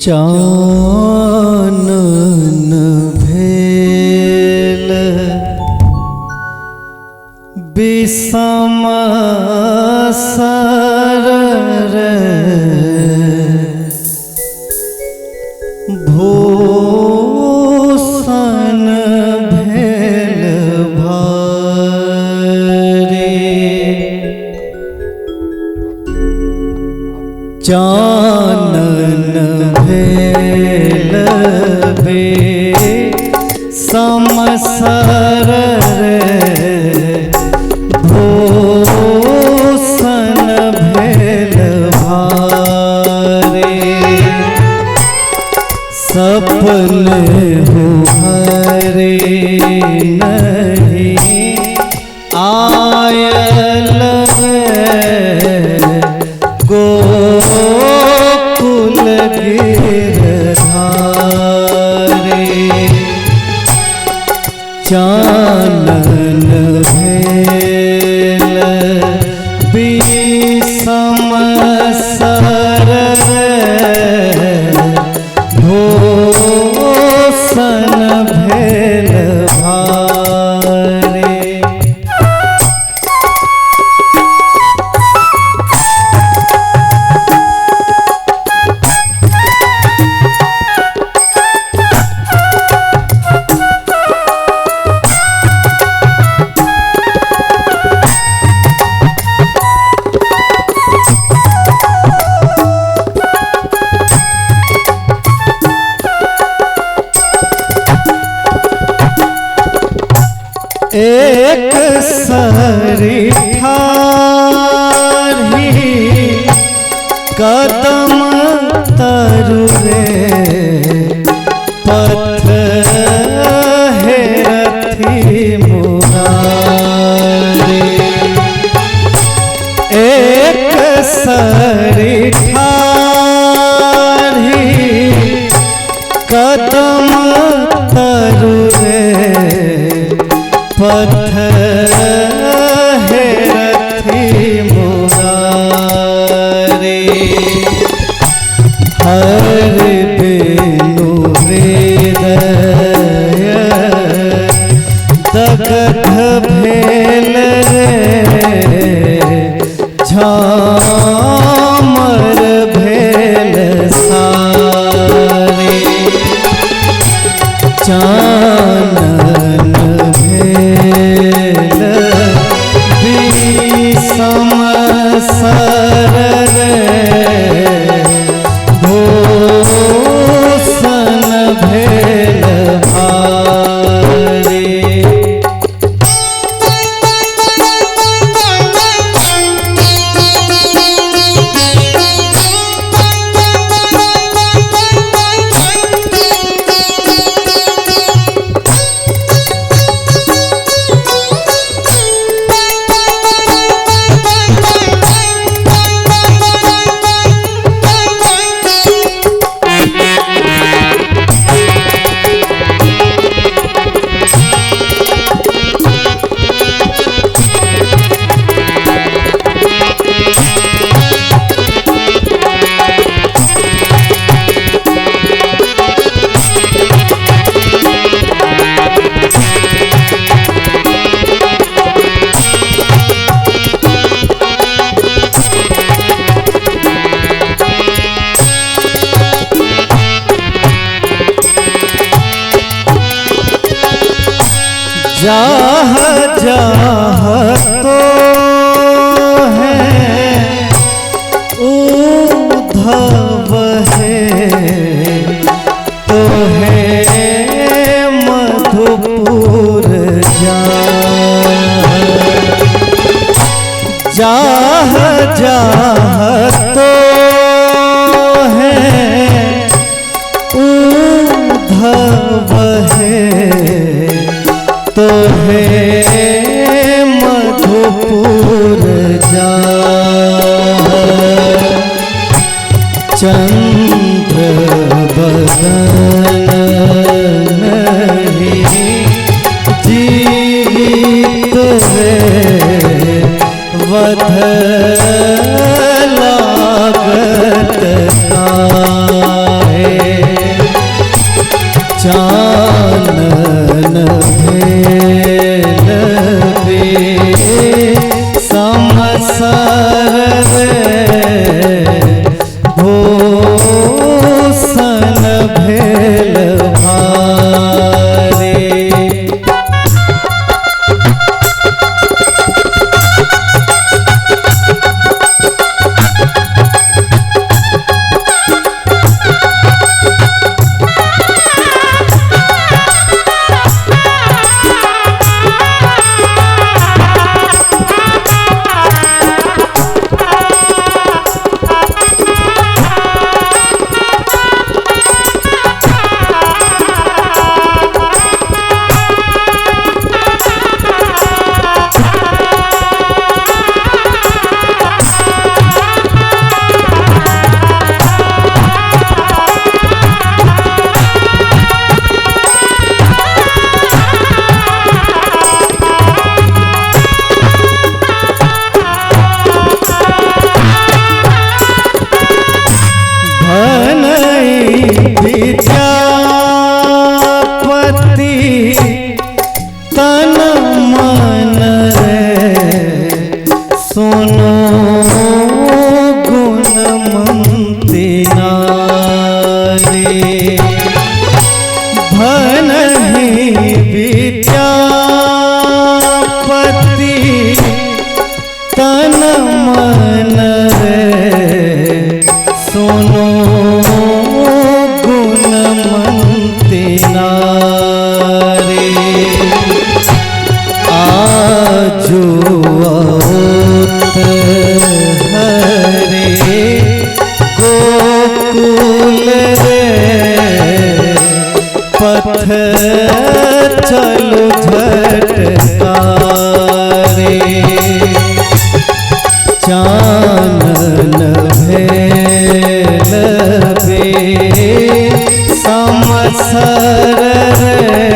चानन भेल विषम सर रे भूषण भेल भारी। चानन भेल विषम सर रे भूषण भेल भारी। सपने हो हरे नहीं आयल रे गोकुल गिरधारी। चानन भेल विषम सर रे भूषण भेल भारी। एक सरी ठारी कदम तरु रे पथ हेरथि मुरारी। एक सरी ठारी कदम तरु रे पथ हेरथि मुरारी। हर बिनु हृदय दग्ध भेल रे झामर भेल सारे। चानन भेल विषम सर रे भूषण भेल भारी। जाह जाह तो है उद्धव है तो है मधुपुर जा। जाह जाह तो है उद्धव है तो है मधुपुर जा। चंद्र बदन नहीं जीवित रे वध भनई विद्यापति तन मन रे सुनो गुणमंती नारी। भनहि विद्यापति तन मन रे सुनो गुणमंती नारी। आजो आओत हरे गोकुल रे पथ चलो झटकारे। चानन भेल बे समसर रे।